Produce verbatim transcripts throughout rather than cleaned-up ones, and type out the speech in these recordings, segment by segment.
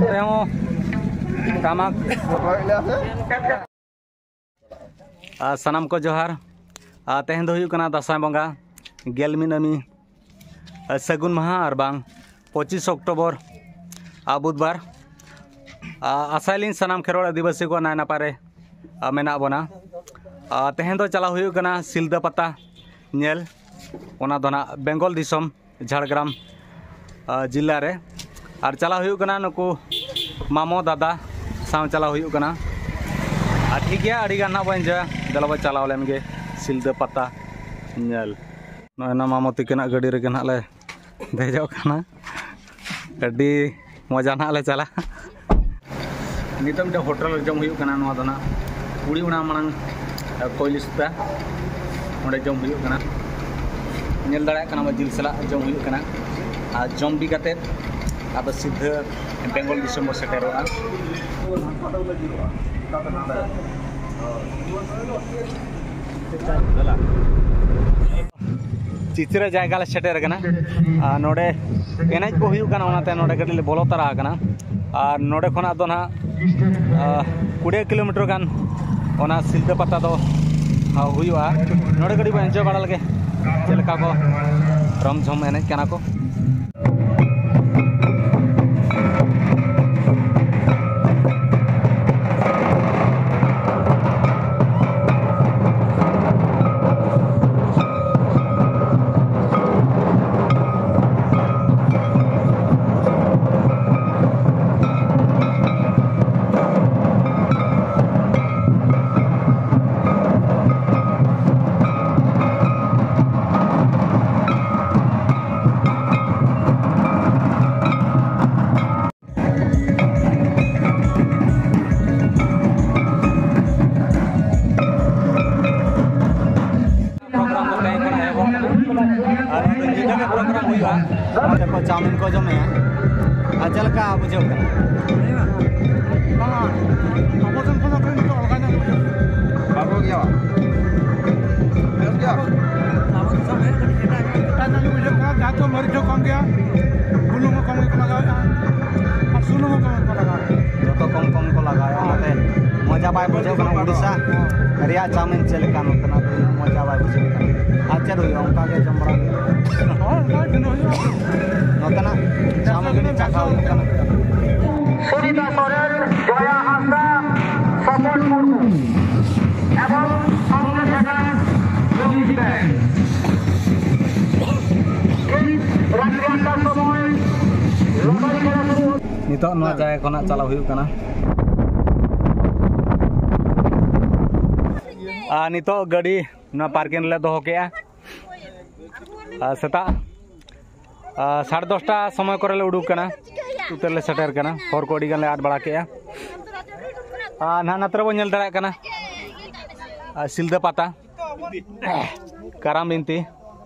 ᱨᱮᱦᱚᱸ ᱴᱟᱢᱟᱠ᱾ ᱟᱨ ᱥᱟᱱᱟᱢ ᱠᱚ ᱡᱚᱦᱟᱨ᱾ ᱟᱨ ᱛᱮᱦᱮᱧ ᱫᱚ ᱦᱩᱭᱩᱜ ᱠᱟᱱᱟ ᱫᱟᱸᱥᱟᱭ ᱵᱚᱸᱜᱟ ᱜᱮᱞ ᱢᱤᱫ ᱟᱹᱢᱤ, ᱟᱨ ᱥᱟᱹᱜᱩᱱ ᱢᱟᱦᱟ ᱟᱨ ᱵᱟᱝ ᱯᱚᱸᱪᱤᱥ ᱚᱠᱴᱳᱵᱚᱨ, ᱟᱨ ᱵᱩᱫᱷᱵᱟᱨ᱾ ᱟᱨ ᱟᱥᱟᱭᱟᱞᱤᱧ ᱥᱟᱱᱟᱢ ᱠᱷᱮᱨᱣᱟᱲ ᱟᱹᱫᱤᱵᱟᱹᱥᱤ ᱠᱚ ᱱᱟᱭ ᱱᱟᱯᱟᱭ ᱨᱮ, ᱟᱨ ᱢᱮᱱᱟᱜ ᱵᱚᱱᱟ᱾ ᱟᱨ ᱛᱮᱦᱮᱧ ᱫᱚ ᱪᱟᱞᱟᱣ ᱦᱩᱭᱩᱜ ᱠᱟᱱᱟ ᱥᱤᱞᱫᱟᱹ ᱯᱟᱛᱟ ᱧᱮᱞ, ᱚᱱᱟ ᱫᱚ ᱱᱟᱜ ᱵᱮᱝᱜᱚᱞ ᱫᱤᱥᱚᱢ᱾ ᱡᱷᱟᱲᱜᱨᱟᱢ, ᱟ, ᱡᱮᱞᱟ ᱨᱮ᱾ ᱟᱨ ᱪᱟᱞᱟᱣ ᱦᱩᱭᱩᱜ ᱠᱟᱱᱟ ᱱᱩᱠᱩ ᱢᱟᱢᱚ ᱫᱟᱫᱟ ᱥᱟᱶ ᱪᱟᱞᱟᱣ ᱦᱩᱭᱩᱜ ᱠᱟᱱᱟ᱾ ᱟᱨ ᱴᱷᱤᱠ ᱜᱮᱭᱟ, ᱟᱹᱰᱤ ᱜᱟᱱ ᱱᱟᱜ ᱵᱚᱱ ᱮᱱᱡᱚᱭᱟ᱾ ᱫᱮᱞᱟ ᱵᱚᱱ ᱪᱟᱞᱟᱣ ᱞᱮᱱ ᱜᱮ ᱥᱤᱞᱫᱟᱹ ᱯᱟᱛᱟ ᱧᱮᱞ᱾ ᱱᱚᱜᱼᱚᱭ ᱱᱟ ᱢᱟᱢᱚ ᱛᱤᱠᱤᱱᱟᱜ ᱜᱟᱹᱰᱤ ᱨᱮᱜᱮ ᱱᱟᱜ ᱞᱮ ᱫᱮᱡᱚᱜ ᱠᱟᱱᱟ᱾ ᱟᱹᱰᱤ ᱢᱚᱡᱟ ᱱᱟᱜ ᱞᱮ ᱪᱟᱞᱟᱜᱼᱟ᱾ ᱱᱤᱛᱚᱜ ᱢᱤᱫᱴᱮᱱ ᱦᱳᱴᱮᱞ ᱨᱮ ᱡᱚᱢ ᱦᱩᱭᱩᱜ ᱠᱟᱱᱟ᱾ ᱱᱚᱣᱟ ᱫᱚ ᱱᱟᱜ ᱠᱩᱲᱤ ᱚᱲᱟᱜ ᱢᱟᱲᱟᱝ, ᱮ, ᱠᱚᱭᱞᱤᱥᱛᱟ, ᱚᱸᱰᱮ ᱡᱚᱢ ᱦᱩᱭᱩᱜ ᱠᱟᱱᱟ᱾ ᱧᱮᱞ ᱫᱟᱲᱮᱭᱟᱜ ᱠᱟᱱᱟ, ᱡᱤᱞ ᱥᱟᱞᱟᱜ ᱡᱚᱢ ᱦᱩᱭᱩᱜ ᱠᱟᱱᱟ᱾ ᱟᱨ ᱡᱚᱢ ᱵᱤ ᱠᱟᱛᱮᱫ ᱟᱫᱚ ᱥᱤᱫᱷᱟᱹ ᱵᱮᱝᱜᱚᱞ ᱫᱤᱥᱚᱢ ᱵᱚ ᱥᱮᱴᱮᱨᱚᱜᱼᱟ᱾ ᱪᱤᱛᱨᱟᱹ ᱡᱟᱭᱜᱟ ᱞᱮ ᱥᱮᱴᱮᱨ ᱟᱠᱟᱱᱟ᱾ ᱟᱨ ᱱᱚᱰᱮ ᱮᱱᱮᱡ ᱠᱚ ᱦᱩᱭᱩᱜ ᱠᱟᱱᱟ, ᱚᱱᱟᱛᱮ ᱱᱚᱰᱮ ᱠᱟᱹᱴᱤᱡ ᱞᱮ ᱵᱚᱞᱚ ᱛᱟᱨᱟ ᱟᱠᱟᱱᱟ᱾ ᱟᱨ ᱱᱚᱰᱮ ᱠᱷᱚᱱᱟᱜ ᱫᱚ ᱱᱟᱦᱟᱜ, ᱟᱨ, ᱠᱩᱲᱤ ᱠᱤᱞᱳᱢᱤᱴᱟᱨ ᱜᱟᱱ ᱚᱱᱟ ᱥᱤᱞᱫᱟᱹ ᱯᱟᱛᱟ ᱫᱚ, ᱟᱨ, ᱦᱩᱭᱩᱜᱼᱟ᱾ ᱱᱚᱰᱮ ᱠᱟᱹᱴᱤᱡ ᱵᱚᱱ ᱮᱱᱡᱚᱭ ᱵᱟᱲᱟ ᱞᱮᱜᱮ, ᱪᱮᱫ ᱞᱮᱠᱟ ᱠᱚ ᱨᱚᱢ ᱡᱷᱚᱢ ᱮᱱᱮᱡ ᱠᱟᱱᱟ ᱠᱚ᱾ ᱯᱨᱳᱜᱨᱟᱢ ᱫᱚ ᱛᱮᱦᱮᱧ ᱠᱷᱚᱱᱟᱜ ᱮᱦᱚᱵᱚᱜ ᱠᱟᱱᱟ᱾ ᱟᱨ ᱱᱚᱰᱮ ᱧᱤᱫᱟᱹ ᱜᱮ ᱯᱨᱳᱜᱨᱟᱢ ᱦᱩᱭᱩᱜᱼᱟ᱾ ᱱᱚᱰᱮ ᱠᱚ ᱪᱟᱣᱢᱤᱱ ᱠᱚ ᱡᱚᱢᱮᱜᱼᱟ᱾ ᱟᱨ ᱪᱮᱫ ᱞᱮᱠᱟ ᱵᱩᱡᱷᱟᱹᱜ ᱠᱟᱱᱟ? ᱵᱟᱝᱟ, ᱟᱵᱚ ᱴᱷᱮᱱ ᱠᱷᱚᱱ ᱫᱚ ᱠᱟᱹᱡ ᱱᱤᱛᱚᱜ ᱟᱞᱜᱟ ᱧᱚᱜ ᱵᱩᱡᱷᱟᱹᱜ ᱠᱟᱱᱟ᱾ ᱵᱷᱟᱜᱮ ᱜᱮᱭᱟ᱾ ᱵᱮᱥ ᱜᱮᱭᱟ᱾ ᱟᱵᱚ ᱫᱤᱥᱚᱢ ᱨᱮ ᱠᱟᱹᱴᱤᱡ ᱮᱴᱟᱜ ᱧᱚᱜ, ᱮᱴᱟᱜ ᱧᱚᱜ ᱵᱩᱡᱷᱟᱹᱜ ᱠᱟᱱᱟ, ᱡᱟᱦᱟᱸ ᱫᱚ ᱢᱟᱹᱨᱤᱪ ᱦᱚᱸ ᱠᱚᱢ ᱜᱮᱭᱟ, ᱵᱩᱞᱩᱝ ᱦᱚᱸ ᱠᱚᱢ ᱜᱮᱠᱚ ᱞᱟᱜᱟᱣᱮᱫᱼᱟ, ᱟᱨ ᱥᱩᱱᱩᱢ ᱦᱚᱸ ᱠᱚᱢ᱾ ᱵᱟᱭ ᱵᱩᱡᱷᱟᱹᱜ ᱠᱟᱱᱟ ᱩᱲᱤᱥᱥᱟ ᱨᱮᱭᱟᱜ ᱪᱟᱣᱢᱤᱱ ᱪᱮᱫ ᱞᱮᱠᱟ, ᱱᱚᱛᱮᱱᱟᱜ ᱫᱚ ᱩᱱᱟᱹᱜ ᱢᱚᱡᱟ ᱵᱟᱭ ᱵᱩᱡᱷᱟᱹᱜ ᱠᱟᱱᱟ᱾ ᱟᱨ ᱪᱮᱫ ᱦᱩᱭᱩᱜᱼᱟ, ᱚᱱᱠᱟ ᱜᱮ ᱡᱚᱢ ᱵᱟᱲᱟ ᱦᱩᱭᱩᱜᱼᱟ᱾ ᱱᱚᱛᱮᱱᱟᱜ ᱪᱟᱣᱢᱤᱱ ᱠᱟᱹᱴᱤᱡ ᱪᱟᱠᱷᱟ ᱦᱩᱭᱩᱜ ᱠᱟᱱᱟ᱾ ᱥᱩᱱᱤᱛᱟ ᱥᱚᱨᱮᱱ, ᱡᱚᱭᱟ ᱦᱟᱸᱥᱫᱟ, ᱥᱚᱯᱚᱱ ᱢᱩᱨᱢᱩ ᱮᱵᱚᱝ ᱥᱚᱝᱜᱮ ᱥᱮᱴᱮᱨ ᱨᱚᱵᱤ ᱥᱤᱝ᱾ ᱴᱷᱤᱠ ᱨᱟᱛᱨᱤ ᱟᱴᱴᱟ ᱥᱚᱢᱚᱭ ᱞᱚᱴᱟᱨᱤ ᱠᱷᱮᱞᱟ ᱥᱩᱨᱩ᱾ ᱱᱤᱛᱚᱜ ᱱᱚᱣᱟ ᱡᱟᱭᱜᱟ ᱠᱷᱚᱱᱟᱜ ᱪᱟᱞᱟᱣ ᱦᱩᱭᱩᱜ ᱠᱟᱱᱟ᱾ ᱟᱨ ᱱᱤᱛᱚᱜ ᱜᱟᱹᱰᱤ ᱱᱚᱣᱟ ᱯᱟᱨᱠᱤᱝ ᱨᱮᱞᱮ ᱫᱚᱦᱚ ᱠᱮᱜᱼᱟ᱾ ᱟᱨ ᱥᱮᱛᱟᱜ, ᱟᱨ ᱥᱟᱲᱮ ᱫᱚᱥᱴᱟ ᱥᱚᱢᱚᱭ ᱠᱚᱨᱮ ᱞᱮ ᱩᱰᱩᱠ ᱠᱟᱱᱟ, ᱩᱛᱟᱹᱨ ᱞᱮ ᱥᱮᱴᱮᱨ ᱠᱟᱱᱟ᱾ ᱦᱚᱨ ᱠᱚ ᱟᱹᱰᱤ ᱜᱟᱱ ᱞᱮ ᱟᱫ ᱵᱟᱲᱟ ᱠᱮᱜᱼᱟ᱾ ᱟᱨ ᱱᱟᱦᱟᱜ ᱱᱚᱛᱮ ᱨᱮᱵᱚᱱ ᱧᱮᱞ ᱫᱟᱲᱮᱭᱟᱜ ᱠᱟᱱᱟ, ᱟᱨ ᱥᱤᱞᱫᱟᱹ ᱯᱟᱛᱟ, ᱠᱟᱨᱟᱢ ᱵᱤᱱᱛᱤ,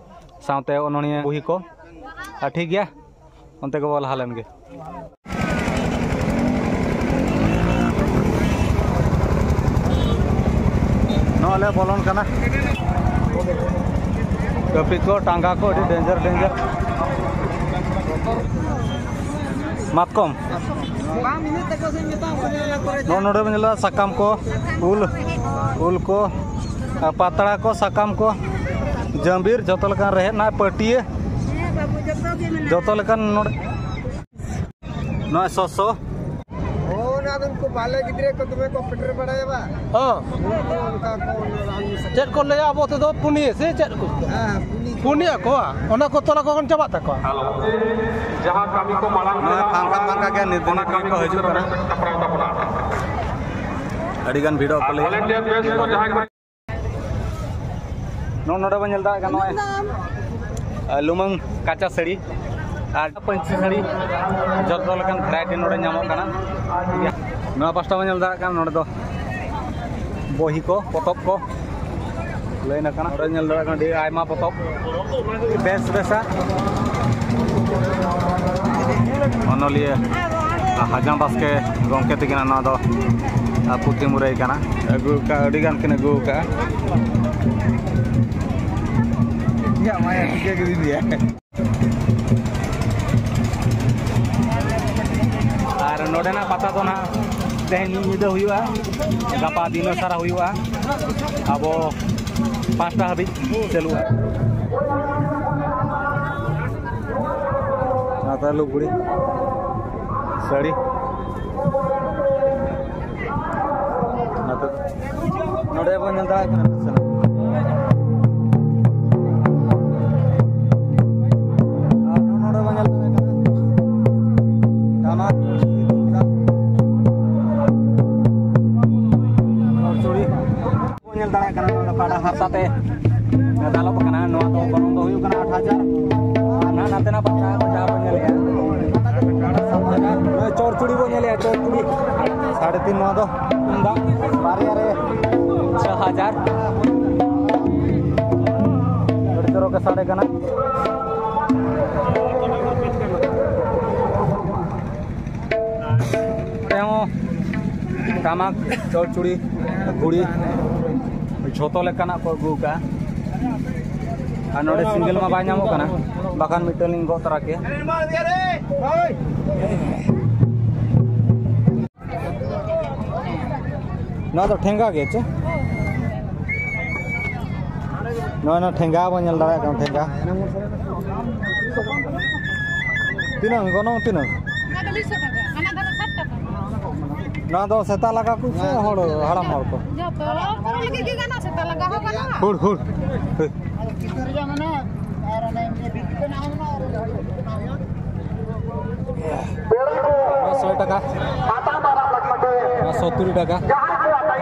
ᱥᱟᱶᱛᱮ ᱚᱱᱚᱬᱦᱤᱭᱟᱹ ᱵᱩᱦᱤ ᱠᱚ᱾ ᱟᱨ ᱴᱷᱤᱠ ᱜᱮᱭᱟ, ᱚᱱᱛᱮ ᱜᱮᱵᱚ ᱞᱟᱦᱟ ᱞᱮᱱ ᱜᱮ᱾ ᱱᱚᱜᱼᱚᱭ ᱞᱮ ᱵᱚᱞᱚᱱ ᱠᱟᱱᱟ᱾ ᱠᱟᱹᱯᱤ ᱠᱚ, ᱴᱟᱸᱜᱟ ᱠᱚ, ᱟᱹᱰᱤ ᱰᱮᱧᱡᱟᱨ, ᱰᱮᱧᱡᱟᱨ᱾ ᱢᱟᱛᱠᱚᱢ᱾ ᱱᱚᱜᱼᱚ ᱱᱚᱰᱮ ᱵᱚᱱ ᱧᱮᱞᱟ ᱥᱟᱠᱟᱢ ᱠᱚ, ᱩᱞ, ᱩᱞ ᱠᱚ, ᱟᱨ ᱯᱟᱛᱲᱟ ᱠᱚ, ᱥᱟᱠᱟᱢ ᱠᱚ, ᱡᱟᱹᱵᱤᱨ, ᱡᱚᱛᱚ ᱞᱮᱠᱟᱱ ᱨᱮᱦᱮᱫ ᱱᱟᱜ ᱯᱟᱹᱴᱤᱭᱟᱹ, ᱡᱚᱛᱚ ᱞᱮᱠᱟᱱ ᱱᱚᱰᱮ᱾ ᱱᱚᱜᱼᱚᱭ ᱥᱚᱥᱚ᱾ ᱚᱱᱟ ᱫᱚ ᱩᱱᱠᱩ ᱵᱟᱞᱮ ᱜᱤᱫᱽᱨᱟᱹ ᱠᱚ ᱫᱚᱢᱮ ᱠᱚ ᱯᱮᱴᱮᱨ ᱵᱟᱲᱟᱭᱟ ᱵᱟ? ᱦᱚᱸ᱾ ᱩᱱᱠᱩ ᱚᱱᱠᱟ ᱠᱚ ᱚᱱᱟ ᱨᱟᱱ ᱢᱮᱥᱟ ᱪᱮᱫ ᱠᱚ ᱞᱟᱹᱭᱟ ᱟᱵᱚ ᱛᱮᱫᱚ ᱯᱩᱱᱤᱭᱟᱹ ᱥᱮ ᱪᱮᱫ ᱠᱚ? ᱦᱮᱸ, ᱯᱩᱱᱤ᱾ ᱯᱩᱱᱤᱭᱟᱹ ᱠᱚ ᱵᱟ? ᱚᱱᱟ ᱠᱚ ᱛᱚᱞᱟ ᱠᱚ ᱵᱚᱱ ᱪᱟᱵᱟᱜ ᱛᱟᱠᱚᱣᱟ᱾ ᱡᱟᱦᱟᱸ ᱠᱟᱹᱢᱤ ᱠᱚ ᱢᱟᱲᱟᱝ ᱱᱚᱣᱟ ᱛᱮᱱᱟᱜ ᱯᱷᱟᱸᱠᱟ ᱯᱷᱟᱸᱠᱟ ᱜᱮ ᱱᱤᱛ ᱫᱷᱟᱹᱵᱤᱡ ᱠᱚ ᱦᱤᱡᱩᱜ ᱠᱟᱱᱟ᱾ ᱥᱟᱯᱲᱟᱣ ᱛᱟᱵᱚᱱᱟ᱾ ᱟᱹᱰᱤ ᱜᱟᱱ ᱵᱷᱤᱲᱚᱜ ᱠᱚ ᱞᱟᱹᱭᱟ᱾ Volunteer ᱵᱮᱥ ᱠᱚ ᱡᱟᱦᱟᱸᱭ ᱠᱚ ᱱᱚᱜᱼᱚ ᱱᱚᱰᱮ ᱵᱚᱱ ᱧᱮᱞ ᱫᱟᱲᱮᱭᱟᱜ ᱠᱟᱱᱟ ᱱᱚᱜᱼᱚᱭ, ᱟᱨ ᱞᱩᱢᱟᱹᱝ ᱠᱟᱸᱪᱟ ᱥᱟᱹᱲᱤ ᱟᱨ ᱯᱟᱹᱧᱪᱤ ᱥᱟᱹᱲᱤ, ᱡᱚᱛᱚ ᱞᱮᱠᱟᱱ variety ᱱᱚᱰᱮ ᱧᱟᱢᱚᱜ ᱠᱟᱱᱟ᱾ ᱱᱚᱣᱟ ᱯᱟᱥᱴᱟ ᱵᱚᱱ ᱧᱮᱞ ᱫᱟᱲᱮᱭᱟᱜ ᱠᱟᱱᱟ, ᱱᱚᱰᱮ ᱫᱚ ᱵᱚᱦᱤ ᱠᱚ, ᱯᱚᱛᱚᱵ ᱠᱚ ᱞᱟᱹᱭ ᱟᱠᱟᱱᱟ᱾ ᱱᱚᱰᱮ ᱧᱮᱞ ᱫᱟᱲᱮᱭᱟᱜ ᱠᱟᱱᱟ ᱟᱹᱰᱤ ᱟᱭᱢᱟ ᱯᱚᱛᱚᱵ, ᱵᱮᱥ ᱵᱮᱥᱟ᱾ ᱚᱱᱚᱞᱤᱭᱟᱹ ᱦᱟᱡᱟᱢ ᱵᱟᱥᱠᱮ ᱜᱚᱢᱠᱮ ᱛᱟᱹᱠᱤᱱᱟᱜ ᱱᱚᱣᱟ ᱫᱚ ᱯᱩᱛᱷᱤ ᱢᱩᱨᱟᱹᱭ ᱠᱟᱱᱟ᱾ ᱟᱹᱜᱩ ᱟᱠᱟᱫ, ᱟᱹᱰᱤ ᱜᱟᱱ ᱠᱤᱱ ᱟᱹᱜᱩ ᱟᱠᱟᱫᱼᱟ᱾ ᱤᱧᱟᱹᱜ ᱢᱟᱭᱟ ᱴᱷᱤᱠᱟᱹ ᱠᱮᱫᱮᱭᱟ᱾ ᱟᱨ ᱱᱚᱰᱮᱱᱟᱜ ᱯᱟᱛᱟ ᱫᱚ ᱱᱟᱦᱟᱜ ᱛᱮᱦᱮᱧ ᱢᱤᱫ ᱧᱤᱫᱟᱹ ᱦᱩᱭᱩᱜᱼᱟ, ᱜᱟᱯᱟ ᱫᱤᱱᱟᱹ ᱥᱟᱨᱟ ᱦᱩᱭᱩᱜᱼᱟ, ᱟᱵᱚ ᱯᱟᱸᱪᱴᱟ ᱦᱟᱹᱵᱤᱡ ᱪᱟᱹᱞᱩᱜᱼᱟ᱾ ᱟᱫᱚ ᱞᱩᱜᱽᱲᱤ, ᱥᱟᱹᱲᱤ, ᱱᱚᱛᱮ ᱱᱚᱰᱮ ᱵᱚᱱ ᱧᱮᱞ ᱫᱟᱲᱮᱭᱟᱜ ᱠᱟᱱᱟ᱾ ᱟᱨ ᱱᱚᱰᱮ ᱵᱚᱱ ᱧᱮᱞ ᱫᱟᱲᱮᱭᱟᱜ ᱠᱟᱱᱟ ᱴᱟᱢᱟᱠ, ᱛᱩᱢᱫᱟᱜ, ᱪᱚᱲᱪᱩᱲᱤ᱾ ᱵᱚᱱ ᱧᱮᱞ ᱫᱟᱲᱮᱭᱟᱜ ᱠᱟᱱᱟ, ᱱᱚᱣᱟ ᱫᱚ ᱠᱟᱰᱟ ᱦᱟᱨᱛᱟ ᱛᱮ ᱫᱟᱞᱚᱵ ᱟᱠᱟᱱᱟ᱾ ᱱᱚᱣᱟ ᱫᱚ ᱜᱚᱱᱚᱝ ᱫᱚ ᱦᱩᱭᱩᱜ ᱠᱟᱱᱟ ᱟᱴ ᱦᱟᱡᱟᱨ᱾ ᱟᱨ ᱱᱟᱦᱟᱜ ᱱᱟᱛᱮᱱᱟᱜ ᱯᱟᱛᱟ ᱠᱚ ᱡᱟᱦᱟᱸ ᱵᱚᱱ ᱧᱮᱞᱮᱜᱼᱟ, ᱥᱟᱛ ᱦᱟᱡᱟᱨ᱾ ᱱᱚᱜᱼᱚᱭ ᱪᱚᱲᱪᱩᱲᱤ ᱵᱚᱱ ᱧᱮᱞᱮᱜᱼᱟ, ᱪᱚᱲᱪᱩᱲᱤ ᱥᱟᱲᱮ ᱛᱤᱱ᱾ ᱱᱚᱣᱟ ᱫᱚ ᱛᱩᱢᱫᱟᱜ ᱵᱟᱨᱭᱟ ᱨᱮ ᱪᱷᱚ ᱦᱟᱡᱟᱨ᱾ ᱟᱹᱰᱤ ᱪᱚᱨᱚᱠ ᱜᱮ ᱥᱟᱰᱮ ᱠᱟᱱᱟ᱾ ᱚᱸᱰᱮ ᱦᱚᱸ ᱴᱟᱢᱟᱠ, ᱪᱚᱲᱪᱩᱲᱤ, ᱜᱷᱩᱲᱤ, ᱡᱷᱚᱛᱚ ᱞᱮᱠᱟᱱᱟᱜ ᱠᱚ ᱟᱹᱜᱩ ᱟᱠᱟᱫᱼᱟ᱾ ᱟᱨ ᱱᱚᱰᱮ ᱥᱤᱝᱜᱮᱞ ᱢᱟ ᱵᱟᱭ ᱧᱟᱢᱚᱜ ᱠᱟᱱᱟ, ᱵᱟᱠᱷᱟᱱ ᱢᱤᱫᱴᱮᱱ ᱞᱤᱧ ᱜᱚᱜ ᱛᱚᱨᱟ ᱠᱮᱭᱟ᱾ ᱱᱚᱣᱟ ᱫᱚ ᱴᱷᱮᱸᱜᱟ ᱜᱮ ᱪᱮ? ᱱᱚᱜᱼᱚᱭ ᱱᱚᱣᱟ ᱴᱷᱮᱸᱜᱟ ᱵᱚᱱ ᱧᱮᱞ ᱫᱟᱲᱮᱭᱟᱜ ᱠᱟᱱᱟ, ᱴᱷᱮᱸᱜᱟ᱾ ᱛᱤᱱᱟᱹᱝ ᱜᱚᱱᱚᱝ, ᱛᱤᱱᱟᱹᱝ? ᱚᱱᱟ ᱫᱚ ᱢᱤᱫ ᱥᱚ ᱴᱟᱠᱟ, ᱦᱟᱱᱟ ᱫᱷᱟᱨᱮ ᱥᱟᱴ ᱴᱟᱠᱟ᱾ ᱱᱚᱣᱟ ᱫᱚ ᱥᱮᱛᱟ ᱞᱟᱜᱟ ᱠᱚ ᱥᱮ ᱦᱚᱲ, ᱦᱟᱲᱟᱢ ᱦᱚᱲ ᱠᱚ? ᱡᱚᱛᱚ ᱦᱚᱲ ᱞᱟᱹᱜᱤᱫ ᱜᱮ ᱜᱟᱱᱚᱜᱼᱟ, ᱥᱮᱛᱟ ᱞᱟᱜᱟ ᱦᱚᱸ ᱜᱟᱱᱚᱜᱼᱟ᱾ ᱦᱩᱲ, ᱦᱩᱲ᱾ ᱦᱩᱭ᱾ ᱱᱚᱣᱟ ᱥᱚᱭ ᱴᱟᱠᱟ, ᱱᱚᱣᱟ ᱥᱚᱛᱛᱩᱨᱤ ᱴᱟᱠᱟ᱾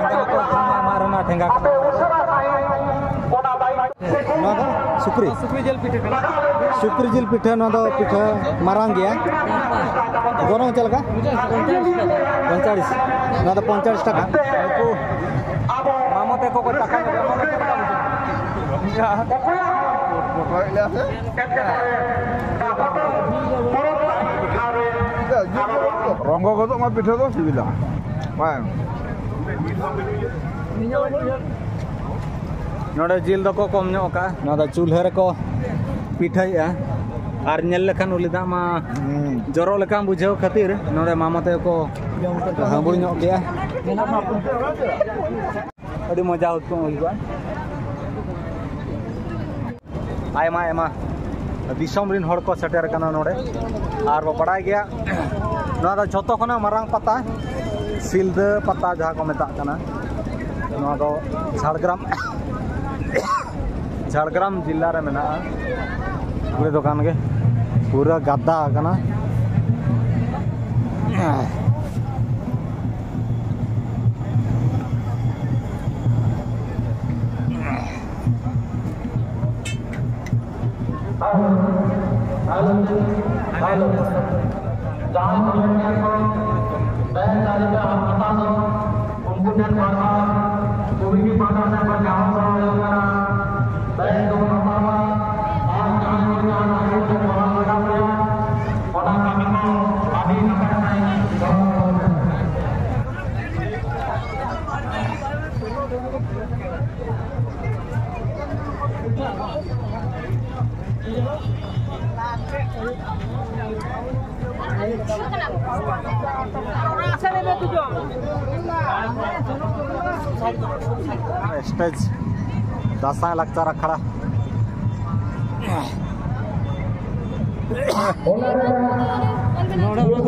ᱴᱷᱮᱸᱜᱟ ᱠᱚ ᱟᱹᱠᱷᱨᱤᱧᱟ, ᱢᱟᱫ ᱨᱮᱱᱟᱜ ᱴᱷᱮᱸᱜᱟ ᱠᱚ᱾ ᱱᱚᱣᱟ ᱫᱚ ᱥᱩᱠᱨᱤ? ᱥᱩᱠᱨᱤ ᱡᱤᱞ ᱯᱤᱴᱷᱟᱹ ᱠᱟᱱᱟ᱾ ᱥᱩᱠᱨᱤ ᱡᱤᱞ ᱯᱤᱴᱷᱟᱹ, ᱱᱚᱣᱟ ᱫᱚ ᱯᱤᱴᱷᱟᱹ ᱢᱟᱨᱟᱝ ᱜᱮᱭᱟ᱾ ᱜᱚᱱᱚᱝ ᱪᱮᱫ ᱞᱮᱠᱟ? ᱯᱚᱧᱪᱟᱥ ᱴᱟᱠᱟ᱾ ᱯᱚᱧᱪᱟᱥ᱾ ᱱᱚᱣᱟ ᱫᱚ ᱯᱚᱧᱪᱟᱥ ᱴᱟᱠᱟ᱾ ᱩᱱᱠᱩ ᱢᱟᱢᱚ ᱛᱟᱠᱚ ᱠᱚ ᱪᱟᱠᱷᱟ ᱧᱚᱜ ᱠᱟᱱᱟ᱾ ᱨᱚᱝᱜᱚ ᱜᱚᱫᱚᱜ ᱢᱟ ᱯᱤᱴᱷᱟᱹ ᱫᱚ ᱥᱤᱵᱤᱞᱟ᱾ ᱵᱟᱝ᱾ ᱱᱚᱰᱮ ᱡᱤᱞ ᱫᱚᱠᱚ ᱠᱚᱢ ᱧᱚᱜ ᱟᱠᱟᱫᱼᱟ᱾ ᱱᱚᱣᱟ ᱫᱚ ᱪᱩᱞᱦᱟᱹ ᱨᱮᱠᱚ ᱯᱤᱴᱷᱟᱹᱭᱮᱫᱼᱟ᱾ ᱟᱨ ᱧᱮᱞ ᱞᱮᱠᱷᱟᱱ ᱩᱞᱤ ᱫᱟᱜ ᱢᱟ ᱦᱩᱸ᱾ ᱡᱚᱨᱚᱜ ᱞᱮᱠᱟᱢ ᱵᱩᱡᱷᱟᱹᱣ ᱠᱷᱟᱹᱛᱤᱨ ᱱᱚᱰᱮ ᱢᱟᱢᱟ ᱛᱟᱠᱚ ᱠᱚ ᱦᱟᱺᱵᱩᱲ ᱧᱚᱜ ᱜᱮᱭᱟ᱾ ᱟᱹᱰᱤ ᱢᱚᱡᱟ ᱦᱩᱭᱩᱜᱼᱟ᱾ ᱟᱭᱢᱟ ᱟᱭᱢᱟ ᱫᱤᱥᱚᱢ ᱨᱮᱱ ᱦᱚᱲ ᱠᱚ ᱥᱮᱴᱮᱨ ᱟᱠᱟᱱᱟ ᱱᱚᱰᱮ᱾ ᱟᱨ ᱵᱚ ᱵᱟᱲᱟᱭ ᱜᱮᱭᱟ, ᱱᱚᱣᱟ ᱫᱚ ᱡᱷᱚᱛᱚ ᱠᱷᱚᱱᱟᱜ ᱢᱟᱨᱟᱝ ᱯᱟᱛᱟ, ᱥᱤᱞᱫᱟᱹ ᱯᱟᱛᱟ ᱡᱟᱦᱟᱸ ᱠᱚ ᱢᱮᱛᱟᱜ ᱠᱟᱱᱟ, ᱱᱚᱣᱟ ᱫᱚ ᱡᱷᱟᱲᱜᱨᱟᱢ, ᱡᱷᱟᱲᱜᱨᱟᱢ ᱡᱤᱞᱟ ᱨᱮ ᱢᱮᱱᱟᱜᱼᱟ᱾ ᱠᱩᱲᱤ ᱫᱚᱠᱟᱱ ᱜᱮ ᱯᱩᱨᱟᱹ ᱜᱟᱫᱟ ᱟᱠᱟᱱᱟ᱾ ᱡᱟᱦᱟᱸᱭ ᱠᱚ ᱵᱮᱝᱠ ᱛᱟᱹᱞᱤᱠᱟ ᱟᱨ ᱯᱟᱛᱟ ᱫᱚ ᱩᱱᱠᱩ ᱴᱷᱮᱱ ᱯᱟᱦᱴᱟ, ᱠᱚᱢᱤᱴᱤ ᱯᱟᱦᱴᱟ ᱥᱮᱫ ᱠᱷᱚᱱ ᱡᱟᱦᱟᱸ ᱠᱚ ᱦᱩᱭᱩᱜ ᱠᱟᱱᱟ, ᱵᱮᱝᱠ ᱫᱚᱵᱚᱱ ᱦᱟᱛᱟᱣᱟ ᱟᱨ ᱡᱟᱦᱟᱸᱭ ᱠᱚ ᱡᱟᱦᱟᱸ ᱟᱹᱰᱤ ᱠᱚ ᱠᱚᱨᱟᱣ ᱞᱟᱜᱟᱣ ᱜᱮᱭᱟ, ᱚᱱᱟ ᱠᱟᱹᱢᱤ ᱠᱚ ᱟᱹᱰᱤ ᱱᱟᱯᱟᱭ ᱥᱟᱺᱦᱤᱡ ᱜᱚᱲᱚ ᱥᱚᱯᱚᱦᱚᱫ ᱮᱢ᱾ ᱥᱴᱮᱡᱽ ᱫᱟᱸᱥᱟᱭ ᱞᱟᱠᱪᱟᱨ ᱟᱠᱷᱲᱟ᱾ ᱱᱚᱰᱮ ᱚᱱᱟ ᱫᱚ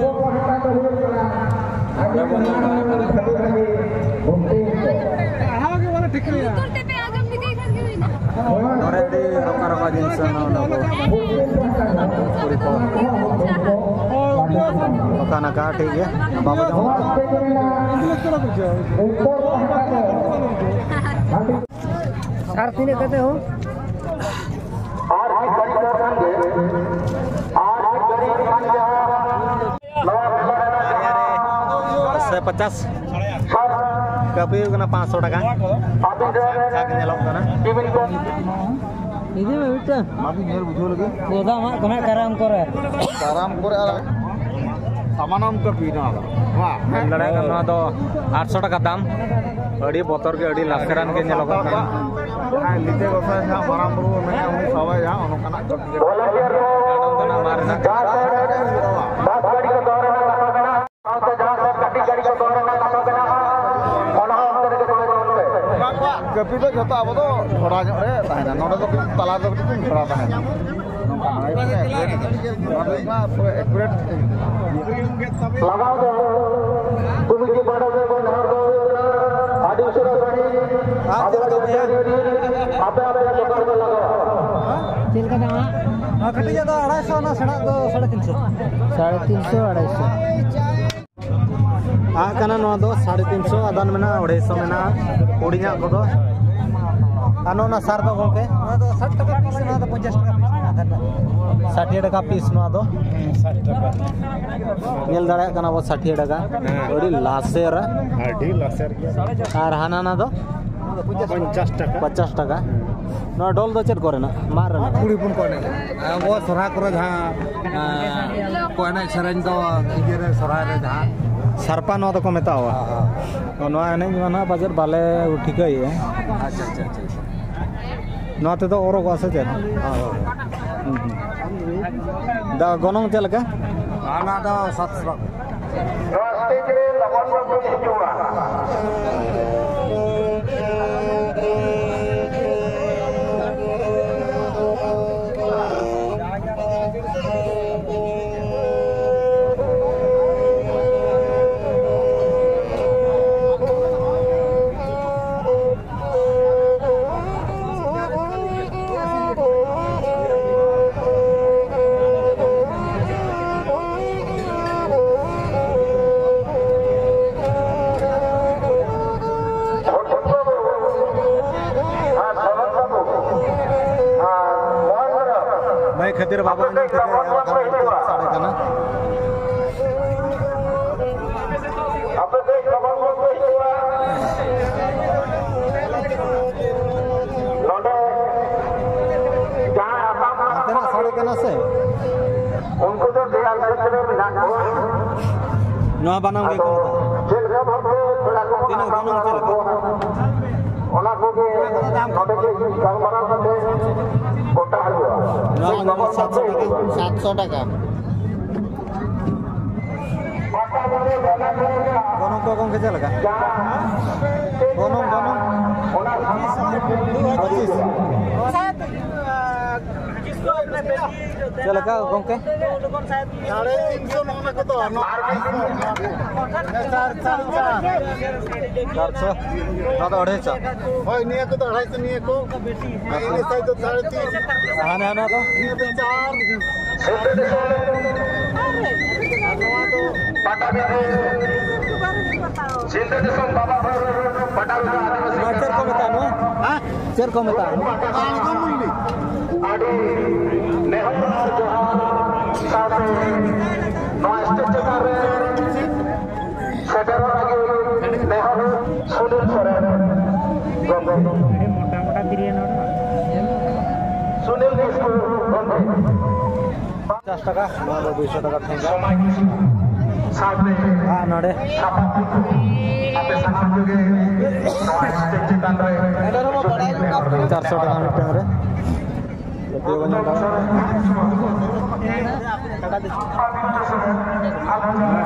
ᱞᱩᱛᱩᱨ ᱛᱮᱯᱮ ᱟᱸᱡᱚᱢ ᱞᱮᱠᱷᱟᱱ ᱜᱮ ᱦᱩᱭᱱᱟ᱾ ᱱᱚᱰᱮ ᱟᱹᱰᱤ ᱨᱚᱠᱟ ᱨᱚᱠᱟ ᱡᱤᱱᱤᱥ ᱢᱮᱱᱟᱜᱼᱟ, ᱚᱱᱟ ᱠᱚ ᱠᱩᱲᱤ ᱠᱚ ᱚᱠᱟ ᱱᱟᱠᱟ ᱴᱷᱤᱠ ᱜᱮᱭᱟ, ᱵᱟᱵᱟ ᱡᱚᱢ᱾ ᱟᱨ ᱛᱤᱱᱟᱹᱜ ᱠᱟᱛᱮ ᱦᱚᱸ? ᱥᱮ ᱯᱚᱪᱟᱥ᱾ ᱠᱟᱹᱯᱤ ᱦᱩᱭᱩᱜ ᱠᱟᱱᱟ ᱯᱟᱸᱪᱥᱚ ᱴᱟᱠᱟ᱾ ᱡᱟᱠ ᱧᱮᱞᱚᱜ ᱠᱟᱱᱟ᱾ ᱤᱫᱤ ᱢᱮ ᱢᱤᱫᱴᱟᱝ᱾ ᱚᱱᱟ ᱫᱚ ᱧᱮᱞ ᱵᱩᱡᱷᱟᱹᱣ ᱞᱟᱹᱜᱤᱫ᱾ ᱵᱚᱫᱟ ᱢᱟᱜ ᱠᱟᱱᱟ ᱠᱟᱨᱟᱢ ᱠᱚᱨᱮ᱾ ᱠᱟᱨᱟᱢ ᱠᱚᱨᱮ ᱟᱨ ᱥᱟᱢᱟᱱᱚᱢ ᱠᱟᱹᱯᱤ ᱱᱚᱣᱟ ᱫᱚ᱾ ᱱᱚᱣᱟ ᱢᱮᱱ ᱫᱟᱲᱮᱭᱟᱜ ᱠᱟᱱᱟ, ᱱᱚᱣᱟ ᱫᱚ ᱟᱴᱥᱚ ᱴᱟᱠᱟ ᱫᱟᱢ᱾ ᱟᱹᱰᱤ ᱵᱚᱛᱚᱨ ᱜᱮ, ᱟᱹᱰᱤ ᱞᱟᱥᱮᱨᱟᱱ ᱜᱮ ᱧᱮᱞᱚᱜᱚᱜ ᱠᱟᱱᱟ᱾ ᱡᱟᱦᱟᱸᱭ ᱞᱤᱴᱟᱹ ᱜᱚᱸᱥᱟᱭ ᱥᱟᱶ ᱢᱟᱨᱟᱝ ᱵᱩᱨᱩ ᱢᱮᱱᱟᱭᱟ, ᱩᱱᱤ ᱥᱟᱵᱟᱭ ᱡᱟᱦᱟᱸ, ᱚᱱᱠᱟᱱᱟᱜ ᱠᱟᱹᱢᱤ ᱜᱮ᱾ ᱰᱟᱸᱰᱚᱢ ᱫᱚ ᱱᱟᱜ ᱢᱟᱨᱮᱱᱟᱜ ᱠᱟᱱᱟ᱾ ᱠᱟᱹᱯᱤ ᱫᱚ ᱡᱷᱚᱛᱚ ᱟᱵᱚ ᱫᱚ ᱰᱷᱚᱲᱟ ᱧᱚᱜ ᱨᱮ ᱛᱟᱦᱮᱱᱟ, ᱱᱚᱰᱮ ᱫᱚ ᱠᱟᱹᱴᱤᱡ ᱛᱟᱞᱟ ᱫᱚ ᱠᱟᱹᱴᱤᱡ ᱵᱚᱱ ᱰᱷᱚᱲᱟ ᱛᱟᱦᱮᱱᱟ᱾ ᱱᱚᱝᱠᱟ ᱱᱚᱣᱟ ᱦᱩᱭᱩᱜ ᱠᱟᱱᱟ accurate, ᱱᱚᱣᱟ ᱫᱚ ᱦᱩᱭᱩᱜ ᱠᱟᱱᱟ ᱯᱩᱨᱟᱹ accurate᱾ ᱞᱟᱜᱟᱣ ᱫᱚ ᱠᱚᱢᱤᱴᱤ ᱯᱟᱦᱴᱟ ᱥᱮᱫ ᱠᱷᱚᱱ ᱱᱮᱦᱚᱨ ᱫᱚ ᱦᱩᱭᱩᱜ ᱠᱟᱱᱟ, ᱟᱹᱰᱤ ᱩᱥᱟᱹᱨᱟ ᱥᱟᱺᱦᱤᱡ ᱟᱨ ᱪᱮᱫ ᱞᱮᱠᱟ ᱵᱚᱭᱦᱟ? ᱟᱯᱮ ᱟᱯᱮᱭᱟᱜ ᱫᱚᱠᱟᱱ ᱨᱮ ᱞᱟᱜᱟᱣᱟ᱾ ᱪᱮᱫ ᱞᱮᱠᱟ ᱫᱟᱢᱟ? ᱱᱚᱣᱟ ᱠᱟᱹᱴᱤᱡᱟᱜ ᱫᱚ ᱟᱲᱟᱭᱥᱚ, ᱚᱱᱟ ᱥᱮᱬᱟᱜ ᱫᱚ ᱥᱟᱲᱮ ᱛᱤᱱᱥᱚ᱾ ᱥᱟᱲᱮ ᱛᱤᱱᱥᱚ, ᱟᱲᱟᱭᱥᱚ᱾ ᱟᱜ ᱠᱟᱱᱟ ᱱᱚᱣᱟ ᱫᱚ ᱥᱟᱲᱮ ᱛᱤᱱᱥᱚ, ᱟᱫᱟᱱ ᱢᱮᱱᱟᱜᱼᱟ, ᱟᱲᱟᱭᱥᱚ ᱢᱮᱱᱟᱜᱼᱟ, ᱦᱩᱰᱤᱧᱟᱜ ᱠᱚᱫᱚ᱾ ᱟᱨ ᱱᱚᱜᱼᱚ ᱱᱟ ᱥᱟᱨ ᱫᱚ ᱜᱚᱝᱠᱮ? ᱱᱚᱣᱟ ᱫᱚ ᱥᱟᱴ ᱴᱟᱠᱟ ᱯᱤᱥ, ᱱᱚᱣᱟ ᱫᱚ ᱯᱚᱧᱪᱟᱥ ᱴᱟᱠᱟ ᱯᱤᱥ ᱢᱮᱱᱟᱜᱼᱟ, ᱟᱫᱷᱟᱨ ᱨᱮᱱᱟᱜ᱾ ᱥᱟᱴᱷᱤᱭᱟᱹ ᱴᱟᱠᱟ ᱯᱤᱥ ᱱᱚᱣᱟ ᱫᱚ᱾ ᱥᱟᱴ ᱴᱟᱠᱟ᱾ ᱧᱮᱞ ᱫᱟᱲᱮᱭᱟᱜ ᱠᱟᱱᱟ ᱵᱚ, ᱥᱟᱴᱷᱤᱭᱟᱹ ᱴᱟᱠᱟ᱾ ᱦᱮᱸ᱾ ᱟᱹᱰᱤ ᱞᱟᱥᱮᱨᱟ᱾ ᱟᱹᱰᱤ ᱞᱟᱥᱮᱨ ᱜᱮᱭᱟ᱾ ᱟᱨ ᱦᱟᱱᱟ ᱱᱟ ᱫᱚ? ᱯᱚᱧᱪᱟᱥ ᱴᱟᱠᱟ᱾ ᱯᱚᱧᱪᱟᱥ ᱴᱟᱠᱟ᱾ ᱦᱮᱸ᱾ ᱱᱚᱣᱟ ᱰᱚᱞ ᱫᱚ ᱪᱮᱫ ᱠᱚᱨᱮᱱᱟᱜ? ᱢᱟᱫ ᱨᱮᱱᱟᱜ? ᱠᱩᱲᱤ ᱦᱚᱯᱚᱱ ᱠᱚ ᱮᱱᱮᱡ᱾ ᱟᱵᱚ ᱥᱚᱨᱦᱟᱭ ᱠᱚᱨᱮ ᱡᱟᱦᱟᱸ, ᱮᱸ, ᱠᱚ ᱮᱱᱮᱡ ᱥᱮᱨᱮᱧ ᱫᱚ, ᱤᱭᱟᱹ ᱨᱮ, ᱥᱚᱨᱦᱟᱭ ᱨᱮ ᱡᱟᱦᱟᱸ᱾ ᱥᱟᱲᱯᱟ ᱱᱚᱣᱟ ᱫᱚᱠᱚ ᱢᱮᱛᱟᱣᱟ᱾ ᱦᱮᱸ, ᱦᱮᱸ᱾ ᱚ, ᱱᱚᱣᱟ ᱮᱱᱮᱡ ᱢᱟ ᱱᱟᱦᱟᱜ ᱯᱟᱪᱮᱫ ᱵᱟᱞᱮ ᱴᱷᱤᱠᱟᱹᱭᱮᱫᱼᱟ᱾ ᱟᱪᱪᱷᱟ, ᱟᱪᱪᱷᱟ, ᱟᱪᱪᱷᱟ, ᱟᱪᱪᱷᱟ᱾ ᱱᱚᱣᱟ ᱛᱮᱫᱚ ᱚᱨᱚᱜᱚᱜᱼᱟ ᱥᱮ ᱪᱮᱫ? ᱦᱮᱸ, ᱦᱮᱸ᱾ ᱦᱩᱸ, ᱦᱩᱸ᱾ ᱫᱟ, ᱜᱚᱱᱚᱝ ᱪᱮᱫ ᱞᱮᱠᱟ? ᱚᱱᱟ ᱫᱚ ᱥᱟᱛᱥᱚ᱾ ᱱᱚᱣᱟ ᱥᱴᱮᱡ ᱨᱮ ᱞᱚᱜᱚᱱ ᱧᱚᱜ ᱠᱚ ᱦᱤᱡᱩᱜᱼᱟ᱾ ᱢᱟᱹᱭ ᱠᱷᱟᱹᱛᱤᱨ ᱵᱟᱵᱚ ᱟᱸᱡᱚᱢ ᱴᱷᱤᱠᱟᱹᱭᱮᱫᱼᱟ, ᱵᱟᱠᱷᱟᱱ ᱥᱟᱰᱮ ᱠᱟᱱᱟ᱾ ᱟᱯᱮ ᱠᱟᱹᱡ ᱞᱚᱜᱚᱱ ᱧᱚᱜ ᱯᱮ ᱦᱤᱡᱩᱜᱼᱟ᱾ ᱱᱚᱰᱮ ᱡᱟᱦᱟᱸᱭ ᱟᱥᱟᱢ ᱦᱟᱱᱛᱮᱱᱟᱜ ᱥᱟᱰᱮ ᱠᱟᱱᱟ ᱥᱮ? ᱩᱱᱠᱩ ᱫᱚ ᱫᱮᱭᱟᱞ ᱥᱮᱫ ᱨᱮ ᱢᱮᱱᱟᱜ ᱠᱚᱣᱟ᱾ ᱱᱚᱣᱟ ᱵᱟᱱᱟᱢ ᱜᱮ ᱟᱫᱚ ᱠᱚ ᱢᱮᱛᱟᱜᱼᱟ᱾ ᱪᱮᱫ ᱞᱮᱠᱟ ᱵᱷᱟᱵᱛᱮ ᱯᱮᱲᱟ ᱠᱚ ᱛᱤᱱᱟᱹᱜ ᱟᱥᱟᱢ ᱜᱚᱱᱚᱝ ᱪᱮᱫ ᱞᱮᱠᱟ? ᱠᱚᱣᱟ, ᱚᱱᱟ ᱠᱚᱜᱮ ᱱᱚᱰᱮ ᱜᱮ ᱜᱟᱞᱢᱟᱨᱟᱣ ᱠᱟᱛᱮ ᱜᱚᱴᱟ ᱦᱩᱭᱩᱜᱼᱟ᱾ ᱱᱚᱣᱟ ᱫᱚ ᱥᱟᱛᱥᱚ ᱴᱟᱠᱟ᱾ ᱥᱟᱛᱥᱚ ᱴᱟᱠᱟ᱾ ᱜᱚᱱᱚᱝ ᱠᱚ ᱜᱚᱝᱠᱮ ᱪᱮᱫ ᱞᱮᱠᱟ? ᱜᱚᱱᱚᱝ, ᱜᱚᱱᱚᱝ? ᱪᱮᱫ ᱞᱮᱠᱟ ᱜᱚᱢᱠᱮ? ᱥᱟᱲᱮ ᱛᱤᱱ ᱥᱚ ᱱᱚᱜᱼᱚ ᱱᱟ ᱠᱚᱫᱚ, ᱱᱚᱣᱟ ᱪᱟᱨ, ᱪᱟᱨ, ᱪᱟᱨ᱾ ᱪᱟᱨᱥᱚ, ᱱᱚᱣᱟ ᱫᱚ ᱟᱹᱲᱟᱹᱭᱥᱚ᱾ ᱦᱳᱭ, ᱱᱤᱭᱟᱹ ᱠᱚᱫᱚ ᱟᱲᱟᱭᱥᱚ, ᱱᱤᱭᱟᱹ ᱠᱚ᱾ ᱟᱨ ᱤᱱᱟᱹ ᱥᱟᱭᱤᱡ ᱫᱚ ᱥᱟᱲᱮ ᱛᱤᱱ᱾ ᱦᱟᱱᱟ, ᱦᱟᱱᱟ ᱫᱚ? ᱱᱤᱭᱟᱹ ᱫᱚ ᱪᱟᱨ᱾ ᱟᱨ ᱱᱚᱣᱟ ᱫᱚ ᱯᱟᱴᱟᱵᱤᱸᱫᱷᱟᱹ, ᱥᱤᱞᱫᱟᱹ ᱫᱤᱥᱚᱢ ᱵᱟᱵᱟ ᱦᱚᱲ ᱯᱟᱴᱟᱵᱤᱸᱫᱷᱟᱹ ᱟᱹᱫᱤᱵᱟᱹᱥᱤ ᱱᱚᱣᱟ ᱪᱮᱫ ᱠᱚ ᱢᱮᱛᱟᱜᱼᱟ ᱱᱚᱣᱟ? ᱦᱮᱸ? ᱪᱮᱫ ᱠᱚ ᱢᱮᱛᱟᱜᱼᱟ? ᱟᱬᱜᱚ ᱢᱩᱱᱰᱤ᱾ ᱟᱹᱰᱤ ᱱᱮᱦᱚᱨ ᱟᱨ ᱡᱚᱦᱟᱨ ᱥᱟᱶᱛᱮ ᱱᱚᱣᱟ ᱥᱴᱮᱡᱽ ᱪᱮᱛᱟᱱ ᱨᱮ ᱥᱮᱴᱮᱨᱚᱜ ᱞᱟᱹᱜᱤᱫ ᱱᱮᱦᱚᱨ ᱥᱩᱱᱤᱞ ᱥᱚᱨᱮᱱ ᱜᱚᱢᱠᱮ᱾ ᱥᱩᱱᱤᱞ ᱠᱤᱥᱠᱩ ᱜᱚᱢᱠᱮ᱾ ᱯᱚᱧᱪᱟᱥ ᱴᱟᱠᱟ, ᱱᱚᱣᱟ ᱫᱚ ᱫᱩᱭᱥᱚ ᱴᱟᱠᱟ ᱴᱷᱮᱸᱜᱟ᱾ ᱥᱚᱢᱟᱡᱽ ᱥᱟᱶᱛᱮ ᱟᱨ ᱱᱚᱰᱮ ᱥᱟᱯᱟᱵ ᱠᱚ ᱟᱯᱮ ᱥᱟᱱᱟᱢ ᱠᱚᱜᱮ ᱱᱚᱣᱟ ᱥᱴᱮᱡᱽ ᱪᱮᱛᱟᱱ ᱨᱮ ᱪᱟᱨᱥᱚ ᱴᱟᱠᱟ ᱢᱤᱫᱴᱟᱝ ᱨᱮ᱾ ᱯᱟᱹᱛᱭᱟᱹᱣ ᱵᱚᱱ ᱧᱮᱞ ᱫᱟᱲᱮᱭᱟᱜ ᱠᱟᱱᱟ᱾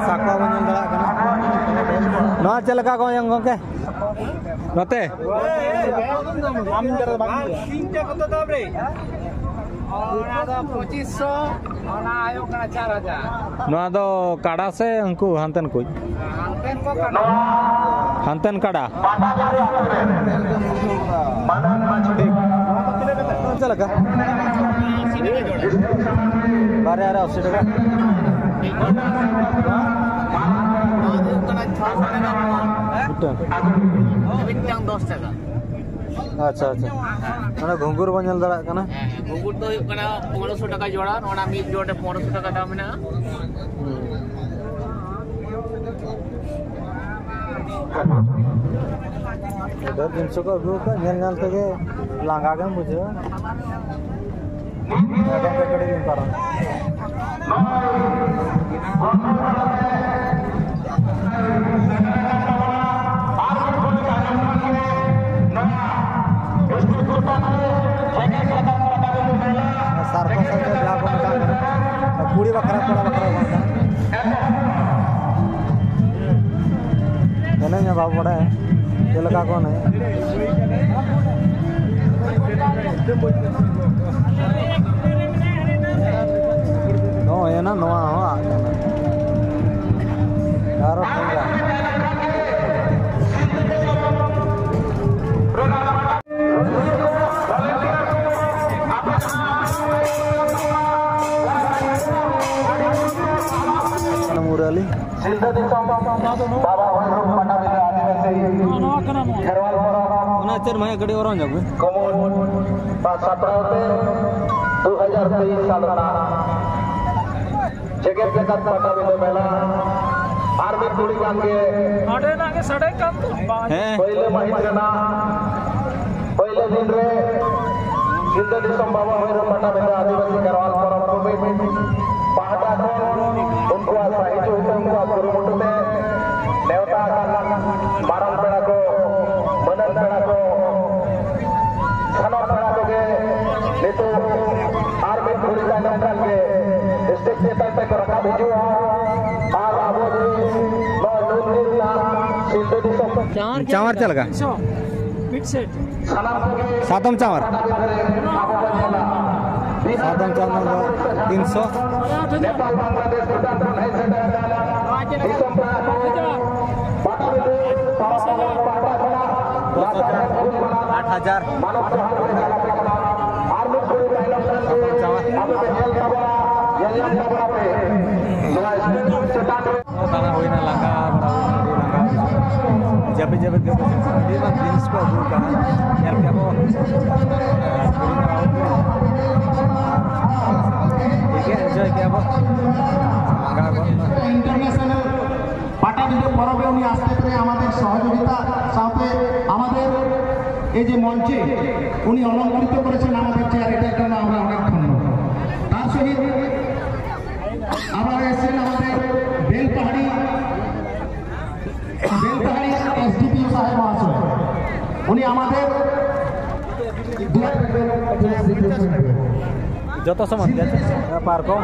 ᱥᱟᱠᱣᱟ ᱵᱚᱱ ᱧᱮᱞ ᱫᱟᱲᱮᱭᱟᱜ ᱠᱟᱱᱟ᱾ ᱱᱚᱣᱟ ᱪᱮᱫ ᱞᱮᱠᱟ ᱜᱚᱱᱚᱝ ᱜᱚᱢᱠᱮ? ᱱᱚᱛᱮ? ᱚᱱᱟ ᱫᱚ ᱯᱚᱸᱪᱤᱥ ᱥᱚ, ᱚᱱᱟ ᱦᱩᱭᱩᱜ ᱠᱟᱱᱟ ᱪᱟᱨ ᱦᱟᱡᱟᱨ᱾ ᱱᱚᱣᱟ ᱫᱚ ᱠᱟᱰᱟ ᱥᱮ ᱩᱱᱠᱩ ᱦᱟᱱᱛᱮᱱ ᱠᱚ? ᱦᱟᱱᱛᱮᱱ ᱠᱚ ᱠᱟᱰᱟ᱾ ᱦᱟᱱᱛᱮᱱ ᱠᱟᱰᱟ᱾ ᱪᱮᱫ ᱞᱮᱠᱟ? ᱵᱟᱨᱭᱟ ᱨᱮ ᱟᱥᱤ ᱴᱟᱠᱟ᱾ ᱱᱚᱣᱟ ᱫᱚ ᱦᱩᱭᱩᱜ ᱠᱟᱱᱟ ᱪᱷᱚᱥᱚ ᱴᱟᱠᱟ ᱯᱚᱣᱟ᱾ ᱢᱤᱫᱴᱟᱝ᱾ ᱢᱤᱫᱴᱟᱝ ᱫᱚᱥ ᱴᱟᱠᱟ᱾ ᱟᱪᱪᱷᱟ, ᱟᱪᱪᱷᱟ᱾ ᱚᱱᱟ ᱜᱷᱩᱸᱜᱩᱨ ᱵᱚᱱ ᱧᱮᱞ ᱫᱟᱲᱮᱭᱟᱜ ᱠᱟᱱᱟ᱾ ᱦᱮᱸ, ᱦᱮᱸ, ᱜᱷᱩᱸᱜᱩᱨ ᱫᱚ ᱦᱩᱭᱩᱜ ᱠᱟᱱᱟ ᱯᱚᱱᱨᱚᱥᱚ ᱴᱟᱠᱟ ᱡᱳᱲᱟ, ᱱᱚᱣᱟ ᱢᱤᱫ ᱡᱳᱲᱟ ᱨᱮ ᱯᱚᱱᱨᱚᱥᱚ ᱴᱟᱠᱟ ᱫᱟᱢ ᱢᱮᱱᱟᱜᱼᱟ᱾ ᱦᱩᱸ᱾ ᱰᱷᱮᱨ ᱡᱤᱱᱤᱥ ᱠᱚ ᱟᱹᱜᱩ ᱟᱠᱟᱫ, ᱧᱮᱞ ᱧᱮᱞ ᱛᱮᱜᱮ ᱞᱟᱸᱜᱟ ᱜᱮᱢ ᱵᱩᱡᱷᱟᱹᱣᱟ᱾ ᱦᱮᱸ, ᱜᱚᱢᱠᱮ, ᱠᱟᱹᱴᱤᱡ ᱞᱤᱧ ᱯᱟᱨᱚᱢ᱾ ᱥᱟᱨ ᱠᱚ ᱥᱟᱶᱛᱮ ᱡᱟᱦᱟᱸ ᱠᱚ ᱢᱮᱛᱟᱜ ᱠᱟᱱᱟ, ᱠᱩᱲᱤ ᱵᱟᱠᱷᱨᱟ, ᱠᱚᱲᱟ ᱵᱟᱠᱷᱨᱟ ᱠᱚ ᱢᱮᱛᱟᱜ ᱠᱟᱱᱟ᱾ ᱮᱱᱮᱡ ᱢᱟ ᱵᱟᱵᱚ ᱵᱟᱲᱟᱭᱟ᱾ ᱪᱮᱫ ᱞᱮᱠᱟ ᱠᱚ ᱮᱱᱮᱡ? ᱱᱚᱜᱼᱚᱭ ᱮᱱᱟ, ᱱᱚᱣᱟ ᱦᱚᱸ ᱟᱫ ᱮᱱᱟ᱾ ᱟᱨᱚ ᱴᱷᱮᱸᱜᱟ᱾ ᱢᱩᱨᱟᱹᱞᱤ᱾ ᱥᱤᱞᱫᱟᱹ ᱫᱤᱥᱚᱢ ᱵᱟᱵᱟ ᱵᱷᱳᱭᱨᱳᱵ ᱯᱟᱴᱟᱵᱤᱸᱫᱷᱟᱹ ᱟᱹᱫᱤᱵᱟᱹᱥᱤ ᱠᱷᱮᱨᱣᱟᱞ ᱯᱚᱨᱚᱵᱽ ᱚᱱᱟ ᱪᱮᱫ ᱢᱟᱭᱟ ᱜᱟᱹᱰᱤ ᱚᱨᱚᱝ ᱧᱚᱜ ᱢᱮ᱾ ᱠᱩᱢᱩᱴ ᱥᱟᱯᱲᱟᱣ ᱛᱮ ᱫᱩ ᱦᱟᱡᱟᱨ ᱛᱮᱭᱤᱥ ᱥᱟᱞ ᱨᱮᱱᱟᱜ ᱡᱮᱜᱮᱛ ᱡᱟᱠᱟᱛ ᱯᱟᱴᱟᱵᱤᱸᱫᱷᱟᱹ ᱢᱮᱞᱟ ᱟᱨ ᱢᱤᱫ ᱜᱷᱩᱲᱤ ᱜᱟᱱ ᱜᱮ ᱦᱮᱸ᱾ ᱯᱳᱭᱞᱳ ᱢᱟᱹᱦᱤᱛ ᱨᱮᱱᱟᱜ ᱯᱳᱭᱞᱳ ᱫᱤᱱ ᱨᱮ ᱥᱤᱞᱫᱟᱹ ᱫᱤᱥᱚᱢ ᱵᱟᱵᱟ ᱵᱷᱳᱭᱨᱳᱵ ᱯᱟᱴᱟᱵᱤᱸᱫᱷᱟᱹ ᱟᱹᱫᱤᱵᱟᱹᱥᱤ ᱠᱷᱮᱨᱣᱟᱞ ᱯᱚᱨᱚᱵᱽ ᱠᱚᱢᱤᱴᱤ ᱯᱟᱦᱴᱟ ᱠᱷᱚᱱ ᱩᱱᱠᱩᱣᱟᱜ ᱥᱟᱹᱦᱤᱡᱩᱦᱤ ᱛᱮ, ᱩᱱᱠᱩᱣᱟᱜ ᱠᱩᱨᱩᱢᱩᱴᱩ ᱛᱮ ᱱᱮᱣᱛᱟ ᱟᱠᱟᱱ ᱢᱟᱨᱟᱝ ᱯᱮᱲᱟ ᱠᱚ, ᱢᱟᱹᱱᱟᱱ ᱯᱮᱲᱟ ᱠᱚ, ᱥᱟᱱᱟᱢ ᱯᱮᱲᱟ ᱠᱚᱜᱮ ᱱᱤᱛᱚᱜ ᱟᱨ ᱢᱤᱫ ᱜᱷᱟᱹᱲᱤ ᱛᱟᱭᱱᱚᱢ ᱠᱷᱟᱱ ᱜᱮ ᱥᱴᱮᱡ ᱪᱮᱛᱟᱱ ᱛᱮᱠᱚ ᱨᱟᱠᱟᱵ ᱦᱤᱡᱩᱜᱼᱟ᱾ ᱟᱨ ᱟᱵᱚ ᱡᱩᱫᱤ ᱱᱚᱣᱟ ᱱᱩᱱ ᱫᱤᱱ ᱨᱮᱱᱟᱜ ᱥᱤᱞᱫᱟᱹ ᱫᱤᱥᱚᱢ ᱪᱟᱣᱟᱨ ᱪᱟᱣᱟᱨ ᱪᱮᱫ ᱞᱮᱠᱟ? ᱢᱤᱫ ᱥᱮᱴ᱾ ᱥᱟᱛᱚᱢ ᱪᱟᱣᱟᱨ᱾ ᱥᱟᱛᱚᱢ ᱪᱟᱣᱟᱨ ᱫᱚ ᱛᱤᱱᱥᱚ᱾ ᱫᱚᱥ ᱦᱟᱡᱟᱨ, ᱟᱴ ᱦᱟᱡᱟᱨ᱾ ᱥᱟᱛᱚᱢ ᱪᱟᱣᱟᱨ᱾ ᱫᱟᱬᱟ ᱦᱩᱭᱱᱟ, ᱞᱟᱸᱜᱟ ᱵᱟᱲᱟ ᱦᱩᱭᱱᱟ, ᱟᱹᱰᱤ ᱞᱟᱸᱜᱟ ᱵᱩᱡᱷᱟᱹᱜ ᱠᱟᱱᱟ᱾ ᱡᱟᱹᱯᱤᱫ ᱡᱟᱹᱯᱤᱫ ᱜᱮ ᱵᱩᱡᱷᱟᱹᱜ ᱠᱟᱱᱟ᱾ ᱟᱹᱰᱤ ᱜᱟᱱ ᱡᱤᱱᱤᱥ ᱠᱚ ᱟᱹᱜᱩ ᱠᱟᱜᱼᱟ, ᱧᱮᱞ ᱠᱮᱜᱼᱟ ᱵᱚ᱾ ᱟᱨ ᱠᱩᱲᱤ ᱠᱚᱲᱟ ᱠᱚ ᱴᱷᱤᱠ ᱜᱮ enjoy ᱠᱮᱜᱼᱟ ᱵᱚ᱾ ᱞᱟᱸᱜᱟ ᱜᱚᱫ ᱮᱱᱟ᱾ ইন্টারন্যাশনাল পাটাবিন্দ পরবে উনি আসতে পেরে আমাদের সহযোগিতা সাথে আমাদের এই যে মঞ্চে উনি অলংকৃত করেছেন আমাদের চেয়ার, এটার জন্য আমরা অনেক ধন্য। তার সহিত আবার এসেছেন আমাদের বেলপাহাড়ি, বেলপাহাড়ি এসডিপিও সাহেব মহাশয়। উনি আমাদের ᱡᱚᱛᱚ ᱥᱟᱢᱟᱱ ᱜᱮ᱾ ᱯᱟᱨᱠᱚᱢ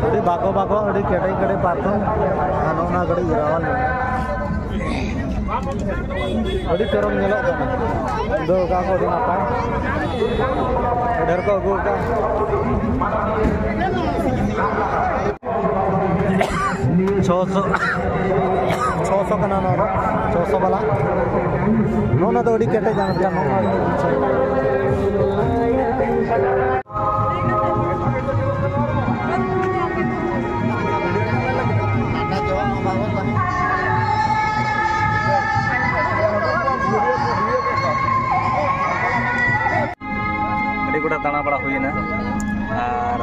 ᱟᱹᱰᱤ ᱵᱟᱠᱚ ᱵᱟᱠᱚ, ᱟᱹᱰᱤ ᱠᱮᱴᱮᱡ ᱠᱮᱴᱮᱡ ᱯᱟᱨᱠᱚᱢ᱾ ᱟᱨ ᱱᱚᱜᱼᱚ ᱱᱟ ᱠᱟᱹᱴᱤᱡ ᱨᱟᱣᱟᱞ ᱧᱚᱜ᱾ ᱟᱹᱰᱤ ᱪᱚᱨᱚᱠ ᱧᱮᱞᱚᱜ ᱠᱟᱱᱟ᱾ ᱫᱚ ᱚᱠᱟ ᱠᱚ ᱟᱹᱰᱤ ᱱᱟᱯᱟᱭ᱾ ᱰᱷᱮᱨ ᱠᱚ ᱟᱹᱜᱩ ᱟᱠᱟᱫ᱾ ᱪᱷᱚᱥᱚ, ᱪᱷᱚᱥᱚ ᱠᱟᱱᱟ ᱱᱚᱣᱟ ᱫᱚ, ᱪᱷᱚᱥᱚ ᱵᱟᱞᱟ᱾ ᱱᱚᱜᱼᱚ ᱱᱚᱣᱟ ᱫᱚ ᱟᱹᱰᱤ ᱠᱮᱴᱮᱡᱟ ᱢᱤᱫᱴᱟᱝ, ᱱᱚᱜᱼᱚ ᱱᱚᱣᱟ ᱫᱚ᱾ ᱟᱹᱰᱤ ᱜᱚᱴᱟ ᱫᱟᱬᱟ ᱵᱟᱲᱟ ᱦᱩᱭᱮᱱᱟ᱾ ᱟᱨ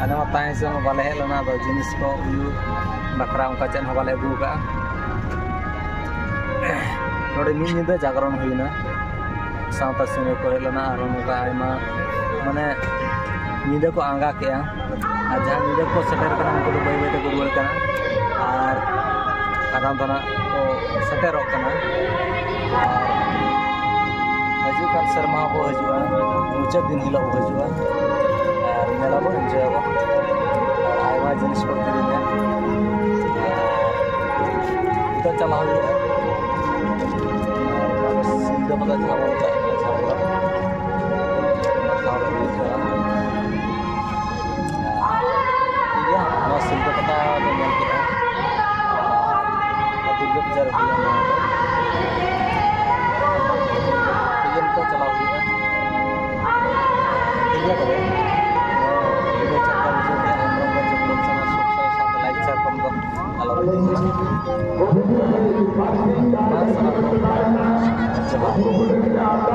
ᱟᱞᱮ ᱢᱟ ᱛᱟᱦᱮᱸ ᱥᱮᱫ ᱢᱟ ᱵᱟᱞᱮ ᱦᱮᱡ ᱞᱮᱱᱟ, ᱟᱫᱚ ᱡᱤᱱᱤᱥ ᱠᱚ ᱩᱭᱩ ᱵᱟᱠᱷᱨᱟ ᱚᱱᱠᱟ ᱪᱮᱫ ᱦᱚᱸ ᱵᱟᱞᱮ ᱟᱹᱜᱩ ᱟᱠᱟᱫᱼᱟ᱾ ᱱᱚᱰᱮ ᱢᱤᱫ ᱧᱤᱫᱟᱹ ᱡᱟᱜᱽᱨᱚᱱ ᱦᱩᱭᱮᱱᱟ, ᱥᱟᱶᱛᱟ ᱥᱤᱝᱨᱟᱹᱭ ᱠᱚ ᱦᱮᱡ ᱞᱮᱱᱟ, ᱟᱨ ᱱᱚᱝᱠᱟ ᱟᱭᱢᱟ, ᱢᱟᱱᱮ, ᱧᱤᱫᱟᱹ ᱠᱚ ᱟᱸᱜᱟ ᱠᱮᱜᱼᱟ᱾ ᱟᱨ ᱡᱟᱦᱟᱸ ᱧᱤᱫᱟᱹ ᱠᱚ ᱥᱮᱴᱮᱨ ᱠᱟᱱᱟ, ᱩᱱᱠᱩ ᱫᱚ ᱵᱟᱹᱭ ᱵᱟᱹᱭ ᱛᱮᱠᱚ ᱨᱩᱣᱟᱹᱲ ᱠᱟᱱᱟ᱾ ᱟᱨ ᱟᱫᱚᱢ ᱫᱚ ᱱᱟᱜ ᱠᱚ ᱥᱮᱴᱮᱨᱚᱜ ᱠᱟᱱᱟ᱾ ᱟᱨ ᱦᱤᱡᱩᱜ ᱠᱟᱱ ᱥᱮᱨᱢᱟ ᱦᱚᱸᱠᱚ ᱦᱤᱡᱩᱜᱼᱟ, ᱢᱩᱪᱟᱹᱫ ᱫᱤᱱ ᱦᱤᱞᱳᱜ ᱠᱚ ᱦᱤᱡᱩᱜᱼᱟ᱾ ᱟᱨ ᱧᱮᱞᱟᱵᱚᱱ, ᱮᱱᱡᱚᱭᱟᱵᱚᱱ᱾ ᱟᱨ ᱟᱭᱢᱟ ᱡᱤᱱᱤᱥ ᱠᱚ ᱠᱤᱨᱤᱧᱟ᱾ ᱟᱨ ᱱᱤᱛᱚᱜ ᱪᱟᱞᱟᱣ ᱦᱩᱭᱩᱜᱼᱟ᱾ ᱥᱤᱞᱫᱟᱹ ᱯᱟᱛᱟ ᱡᱟᱦᱟᱸ ᱵᱚᱱ ᱢᱮᱛᱟᱜ ᱠᱟᱱᱟ, ᱡᱷᱟᱲᱜᱨᱟᱢ᱾ ᱚᱱᱟ ᱴᱷᱟᱶ ᱨᱮ ᱦᱩᱭᱩᱜ ᱠᱟᱱᱟ᱾ ᱴᱷᱤᱠ ᱜᱮᱭᱟ, ᱱᱚᱣᱟ ᱥᱤᱞᱫᱟᱹ ᱯᱟᱛᱟ ᱵᱚᱱ ᱧᱮᱞ ᱠᱮᱫᱟ᱾ ᱟᱨ ᱫᱩᱨᱜᱟᱹ ᱯᱩᱡᱟ ᱨᱮ ᱦᱩᱭᱩᱜᱼᱟ ᱱᱚᱣᱟ ᱫᱚ᱾ ᱴᱷᱤᱠ ᱜᱮᱭᱟ, ᱱᱤᱛᱚᱜ ᱪᱟᱞᱟᱣ ᱦᱩᱭᱩᱜᱼᱟ᱾ ᱴᱷᱤᱠ ᱜᱮᱭᱟ ᱛᱚᱵᱮ, ᱱᱚᱣᱟ video ᱪᱮᱫ ᱞᱮᱠᱟ ᱵᱩᱡᱷᱟᱹᱣ ᱠᱮᱫᱟ, ᱦᱮᱢᱵᱨᱚᱢ ᱨᱮ ᱪᱮᱫ ᱠᱚ ᱥᱟᱶ ᱥᱟᱶᱛᱮ like, share, comment ᱫᱚ ᱟᱞᱚ ᱵᱤᱱ ᱦᱤᱲᱤᱧᱟ᱾ ᱢᱟ ᱥᱟᱱᱟᱢ ᱠᱚ ᱡᱚᱦᱟᱨ᱾